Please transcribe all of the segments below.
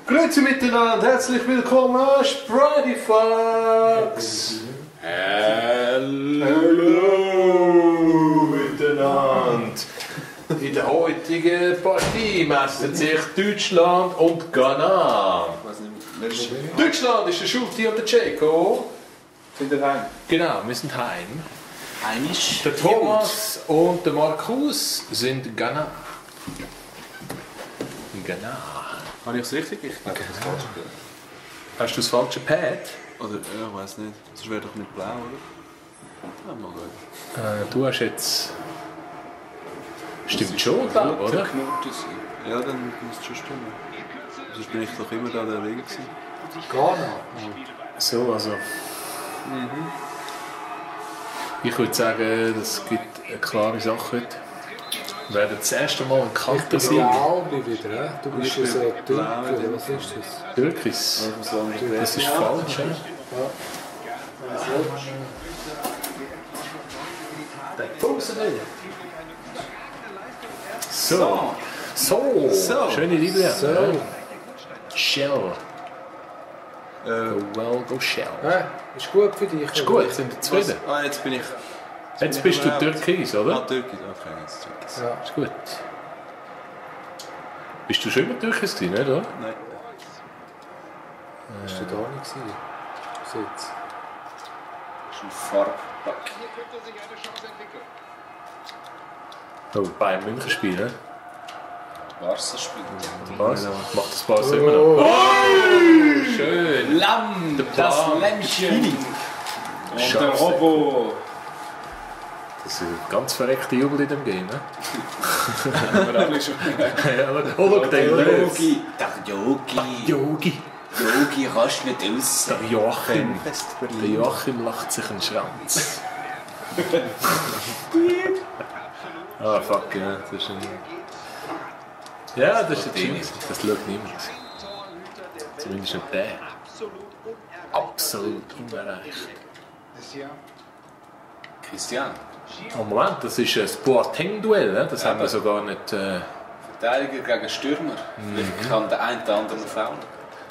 Grüezi miteinander, herzlich willkommen, Spridefox! Hallo miteinander! In der heutigen Partie messen sich Deutschland und Ghana. Deutschland ist der Schuti und der Ceko. Sind wir heim? Genau, wir sind heim. Heimisch. Der Thomas und der Markus sind Ghana. Ghana. Habe ich es richtig? Ich denke, das falsch. Hast du das falsche Pad? Oder, ja, ich weiß nicht. Das wäre doch nicht blau, oder? Ja, mal gut. Du hast jetzt... Stimmt schon, blau, oder? Ja, dann muss es schon stimmen. Sonst bin ich doch immer da der Weg gewesen. Ghana. So, also... Ich würde sagen, es gibt eine klare Sache heute. Wir werden das erste Mal ein Kanter sein. Albi wieder, he? Du bist ja so Türk, oder was ist das? Türkis. Das ist falsch, ja? So. So. Schöne Liebe. So. Shell. Go well, go Shell. Ist gut für dich. Ist gut, sind wir zufrieden? Ah, jetzt bin ich... Jetzt bist du Türkis, oder? Ah, Türkis, okay, jetzt check ich's. Ja. Ist gut. Bist du schon immer Türkis gewesen, nicht, oder? Nein. Bist du da nicht gewesen? Sitz. Das ist ein Farbpack. Oh, Bayern München spielen. Barca spielt. Was? Macht das Barca immer noch? Oh, schön! Lamm! Der Das Plan. Lämmchen! Und Scheiße. der Robo! Das ist ein ganz verreckter Jubel in dem Game, ne? Haben wir alle schon gemerkt. Ja, aber oh, der Yogi! Der Yogi! Yogi! Yogi, kannst du nicht raus! Der Joachim! Der Joachim lacht sich einen Schranz. Ah, fuck, ja, das ist ein... Ja, das ist ein Team. Das schaut niemand. Zumindest nicht der. Absolut unerreicht. Christian! Oh, Moment, das ist ein Boateng-Duell, ne? Das haben wir so gar nicht... Verteidiger gegen Stürmer. Vielleicht kann der eine oder andere faulen.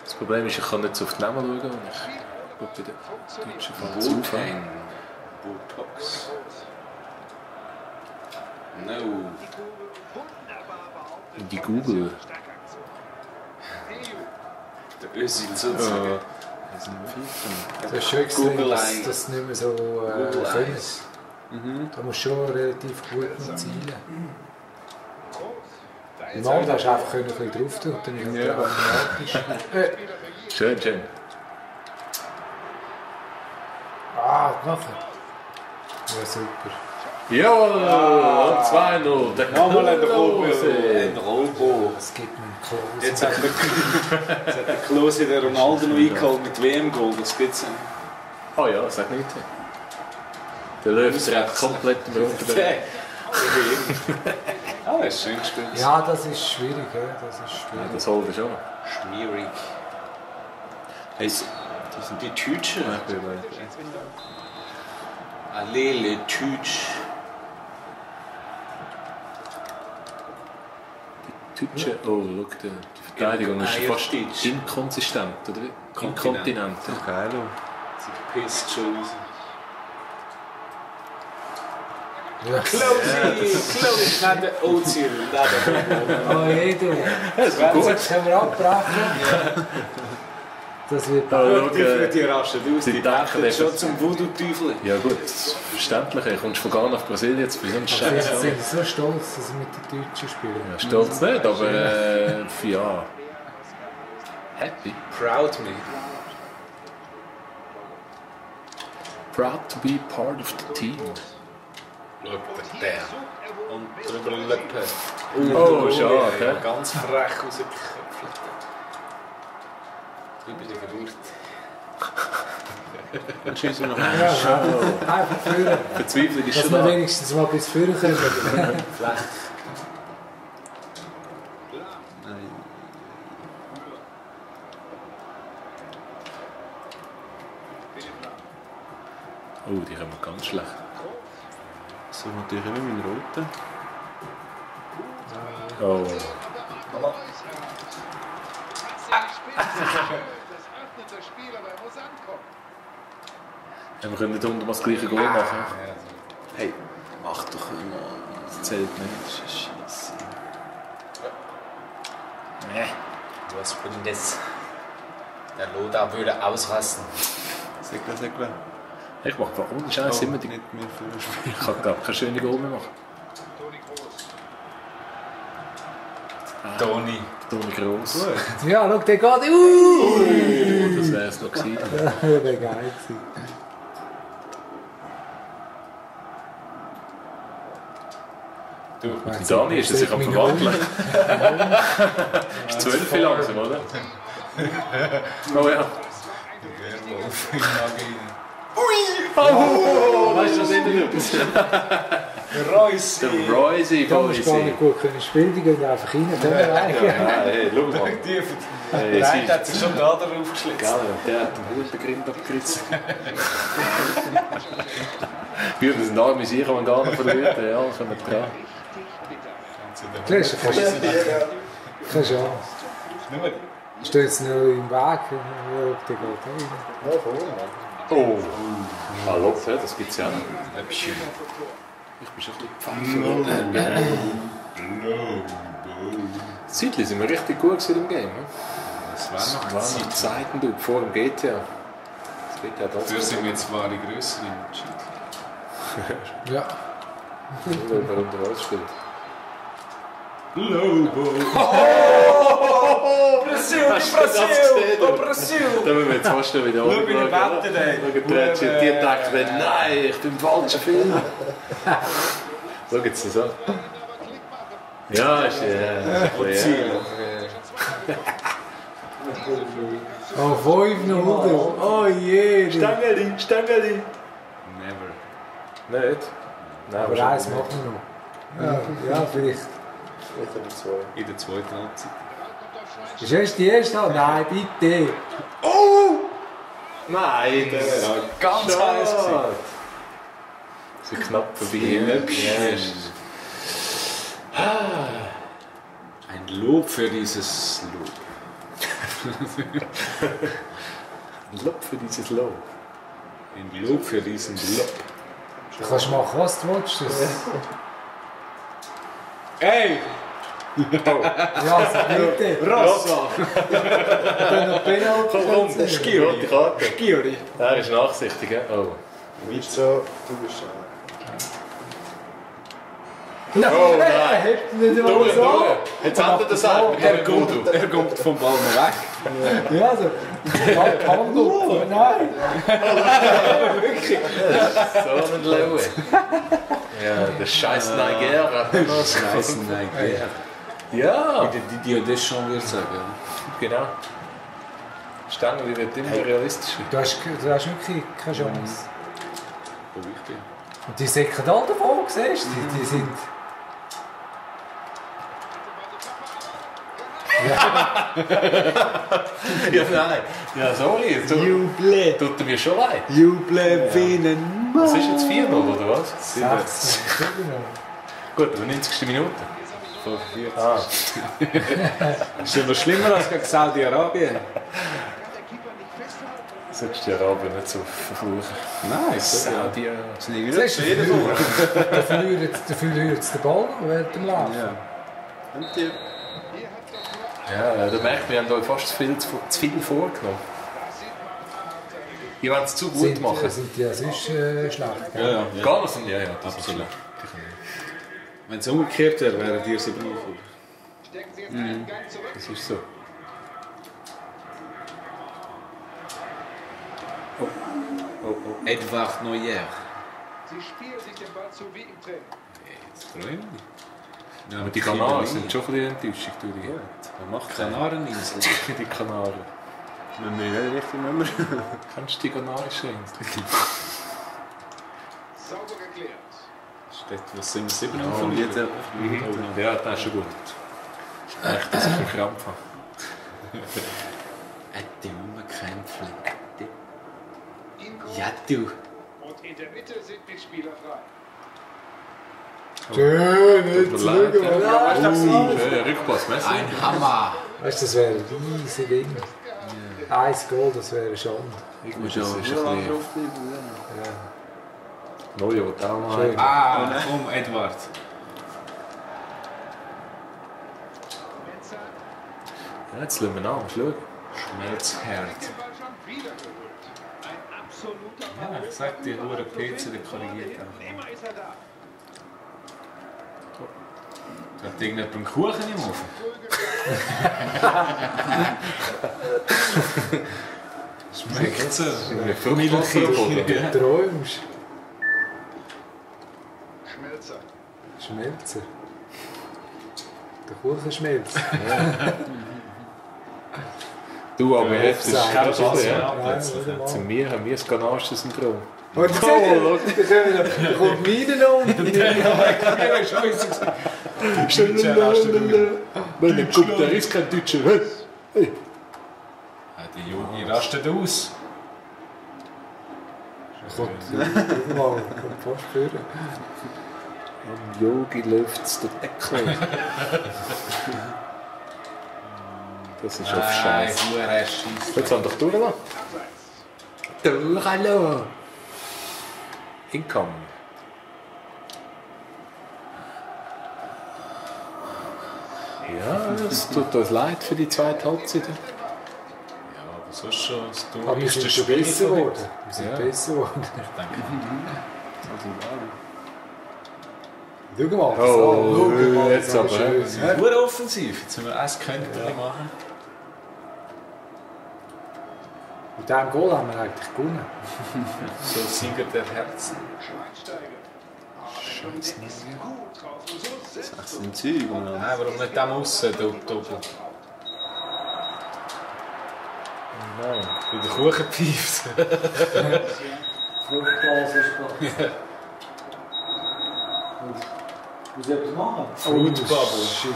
Das Problem ist, ich kann nicht so auf die Namen schauen, wenn ich bei den Deutschen Fans aufhöre. Botox. No. Die Google. Der Özil sozusagen. Das ist schon extrem, Google dass Eye. das nicht mehr so Google können. Eyes. Da musst du schon relativ gut noch zielen. Im Alter hast du einfach ein bisschen drauf tun und dann ist es automatisch. Schön, schön. Nachher. Ja, super. Jawohl! 2-0. Der Nochmal ein Robo. Klose. Ein Robo. Es gibt einen Klose. Jetzt hat der Klose den Ronaldo noch eingeholt mit WM-Goal. Das gibt's ja. Oh ja, sag nicht. Der Löw dreht komplett über unter der... Ah, das ist schön gespielt. Ja, das ist schwierig. Ja. Das ist Ja, schwierig. das holt er schon. Schwierig. Hey, das sind die Tütschen. Allele Tütsch. Tütsche. Oh, schau, die Verteidigung ist fast Eiertitsch. inkonsistent, oder? Inkontinent. Geil. Sie pisst schon raus. Ja. Close, neben der Ozil. Oh, hey, du. Das war gut. Jetzt können wir abbrechen. Das wird Die raschen aus, die denken denken schon zum Voodoo-Teufel. Ja gut, das ist verständlich. Du kommst von Ghana nach Brasilien jetzt bei so einem Jetzt Scheiß. sind sie so stolz, dass sie mit den Deutschen spielen. Ja, stolz nicht, aber ja. Happy. Proud me. Proud to be part of the team. Schau der. Und drüber Lippe. Oh, schade, hä? Ganz frech rausgeköpft. Über die Geburt. Dann schießen wir noch einen. Ja, einfach führen. Verzweiflung ist Dass schon wir da. wenigstens mal bis führen können. Vielleicht. Oh, die haben wir ganz schlecht. So, natürlich immer mit Roten. Oh. Wir können nicht unter das gleiche Goal machen. Hey, mach doch immer. Das zählt nicht. Das ist Scheiße. Was für denn das? Der Lothar würde ausrasten. Segler. Ich mache warum Scheiße immer die. Nicht mehr für Spiel. Ich kann glaube keine schöne Goal mehr machen. Toni. Toni Kroos. Ja, schau, der geht. Das wäre es noch gewesen. Der wäre geil gewesen. Du, mit Dani ist er sich am Verwandeln. Ist 12 viel langsam, oder? Oh ja. Weißt du, was in der Reus. Der Royce, Da musst du gar nicht gut können spielen, die gehen einfach rein. Hey, schau mal. Hey, Der sie hat sich schon da drauf geschlitzt. Geil, der hat den Hurenbegriff abgerissen. Wir sind da amüsieren, wenn man gar nicht verliert. Ja, können wir dran. Klar, ist keine Chance. Ist da jetzt noch im Weg? Der geht rein. Oh, hallo, das gibt es ja nicht. Ich bin schon ein bisschen Pfeife. Zeitlich sind wir richtig gut gewesen im Game. Das Das waren noch Zeiten, du, vor dem GTA. Das GTA Dafür sind wir jetzt wahre Größe im Ja. Wenn man unter uns spielt. Lobo! Brasil! Brasil! Da müssen wir jetzt fast wieder Schau, wie der Wetter da. Die denkt, nein, ich bin im falschen Film. So geht's das an. Ja, ist Oh, 5-0. Oh je. Stangeli. Never. Nicht? Nein, Aber eins machen wir noch. Ja, vielleicht. In der zweiten Halbzeit. Ist erst die erste? Nein, bitte. Nein, das ist Ganz heiß gewesen. so knapp vorbei. Ein Lob für dieses Lob. Ein Lob für dieses Lob. Ein Lob für diesen Lob. Du kannst machen, was du willst. Hey! Ja, also bitte. Rossa! Dann noch Penalty. Komm, rote Karte. Giori! Er ist nachsichtig, gell? Oh. Wieso? Du bist Oh nein! Er hebt nicht immer Durch, so. durch! Jetzt hat er das auch. Er kommt vom Ball noch weg. Ja, so. Handel. Nein. So ein Leue. Ja, der scheiß Nigeria. Scheiße, nein. Ja, Der Didier Deschamps würde sagen. genau. Stangeli wird immer realistischer. Du hast wirklich keine Chance. Wo ich bin. Und die Sekretär davon, siehst du? Die sind... Ja, nein. Ja, sorry. Jetzt Juble! tut er mir schon leid. Juble Venen! Was ist jetzt 4-0 oder was? 16. Gut, aber 90. Minute. 45. Ah. Ist ja noch schlimmer als gegen Saudi-Arabien. Sollst du die Araber nicht so verfluchen. Nein, Saudi. Das liegt Siehst du, da verliert es den Ball noch während dem Lauf. Ja. Ja, da merkt man, wir haben da fast zu viel vorgenommen. Die wollen es zu gut machen. Sind die ja sonst schlecht? Gell? Ja. Gar nicht, ja, das ist Absolut. schlecht. Wenn es umgekehrt wäre, wären die 7 vor. Das ist so. Edouard Neuer. Sie spielen sich den Ball zu wie im Training. Jetzt freuen wir. Aber die Kanaren sind schon ein bisschen enttäuschend, du die. Man macht Kanareninsel. Die Kanaren. Wenn wir nicht richtig Nummer. Kennst du die Kanarische Insel? Sauber geklärt. Steht, was sind wir 7 Oh, von jetzt, ja, das ist schon gut. Echt, dass ich einen Krampf habe. Ein dummer Kämpfling. Ingo. Ja, du. Und in der Mitte sind Mitspieler frei. Schön, nicht zurück. Rückpass, Messi. Ein Hammer. Weißt du, das wäre ein riesiges Ding. 1 Goal, das wäre schon. Das ist ein bisschen... Neuer, der auch mal... Schön. Ah, komm, Edward. Ja, jetzt schauen wir nach, schau. Schmelzherd. Ja, ich sag dir, nur ein PC, der korrigiert einfach. Hat irgendjemand einen Kuchen im Ofen? Schmeckt so. Eine Fruchtwasser oder? Du träumst. Schmelzer. Schmelzer. Der Kuchen schmelzt. Du, aber jetzt ist es kein das Wasser, ja. ja, plötzlich. Wir haben das Ganache-Syndrom. Und da kommt meinen um. Wenn er guckt, der ist kein Deutscher. Hey. Die Junge rastet aus. Kommt fast führen. Am Yogi läuft es der Deckel. Das ist auf Scheiße. Jetzt haben wir doch durchlassen. Durchlassen. Income. Ja, es tut uns leid für die zweite Halbzeit. Ja, aber sonst schon das Aber wir traurigste sind Spiel besser von geworden. dir. Wir sind Ja. besser geworden. Ich denke, Schau mal, Oh, schau mal, jetzt so aber, schön. wir sind nur offensiv. Jetzt müssen wir eins Könnchen machen. Mit diesem Goal haben wir eigentlich gewonnen. So Sieger der Herzen. Das sind Züge, oder? Nein, warum nicht dem aussen, Doppel? Nein. Wie der Kuchen pfeift. Wie soll ich das machen? Fruit Bubble. Shit.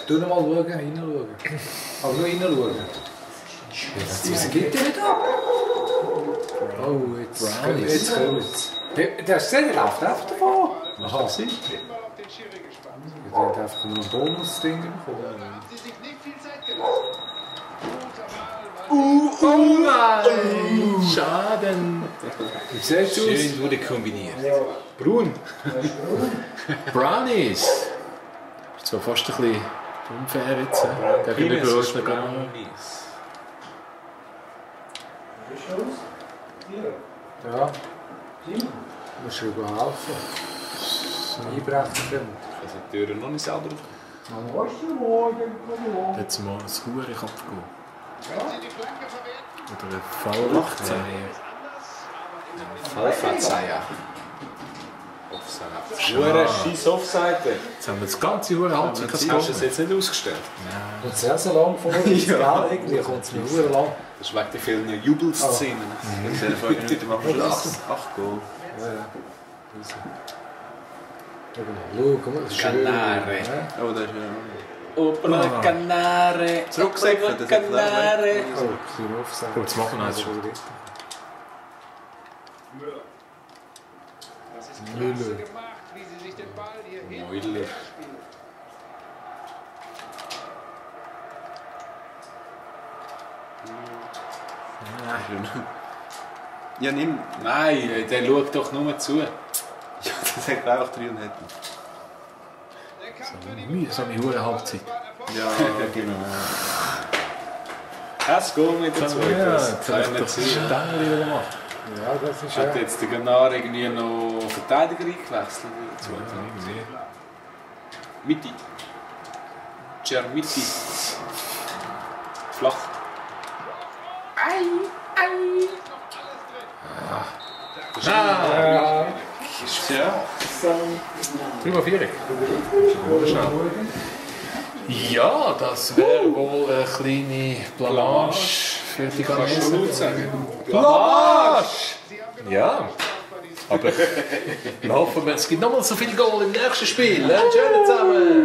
Du noch mal schauen, reinschauen. Aber nur reinschauen. Wieso gibt der nicht ab? Oh, jetzt kommt's. Der hast gesehen, der läuft einfach davon. Aha. Der hat einfach nur ein Bonus-Ding bekommen. Sie sich nicht viel Zeit gelassen. Schaden. Wie sieht's aus? Schön wurde kombiniert. Brun. Brownies. Ist zwar fast ein bisschen unfair jetzt. Gegenüber uns noch gar nicht. Ja. Musst du überhelfen. Einbrechen können. Also die Türen noch nicht selber auf. Jetzt mal ein Hure Kopf gehen. Wenn Sie die Flanke verwerten, Oder ein Foul. ist anders, aber Vollverzeiher. Offside. Scheiß Offside. Jetzt haben wir das ganze Hure Halbzeit Hast du es gewonnen. jetzt nicht ausgestellt? Und sehr so lang vor uns, gell? Irgendwie kommt es mir sehr lang. Das ist wegen der vielen Jubelszenen. In den 5 Minuten machen wir schon 8 Goal. Schau, guck mal, das ist schön. Canare. Ja. Oh, das ist ja... Opera Canare. Zurückgesäckelt, das hat Canare. Oh, bisschen Offside. Gut, jetzt machen wir eins Also, schon. richtig. Müller. Das ist klasse Müller. gemacht, wie Sie sich den Ball hier hinten Müller. spielen. Ja, nimm. Nein, der schaut doch nur zu. Das sagt einfach 3 und hätten. Der Kampf für die Mühsame Hure Halbzeit. Ja, genau. Das Goal mit der Ja, zweiten. jetzt Das haben wir kann doch nicht sein. Stängel wieder gemacht. Ja, das ist Hat ja. jetzt der Ganar irgendwie noch Verteidiger eingewechselt? in der zweiten? Mitti. Germiti. Flach. Ja. 45. Ja, das wäre wohl eine kleine Blamage für die Kannst du ganze laut sagen? Blamage! Ja, aber wir hoffen, es gibt nochmal so viele Goal im nächsten Spiel. Schön zusammen!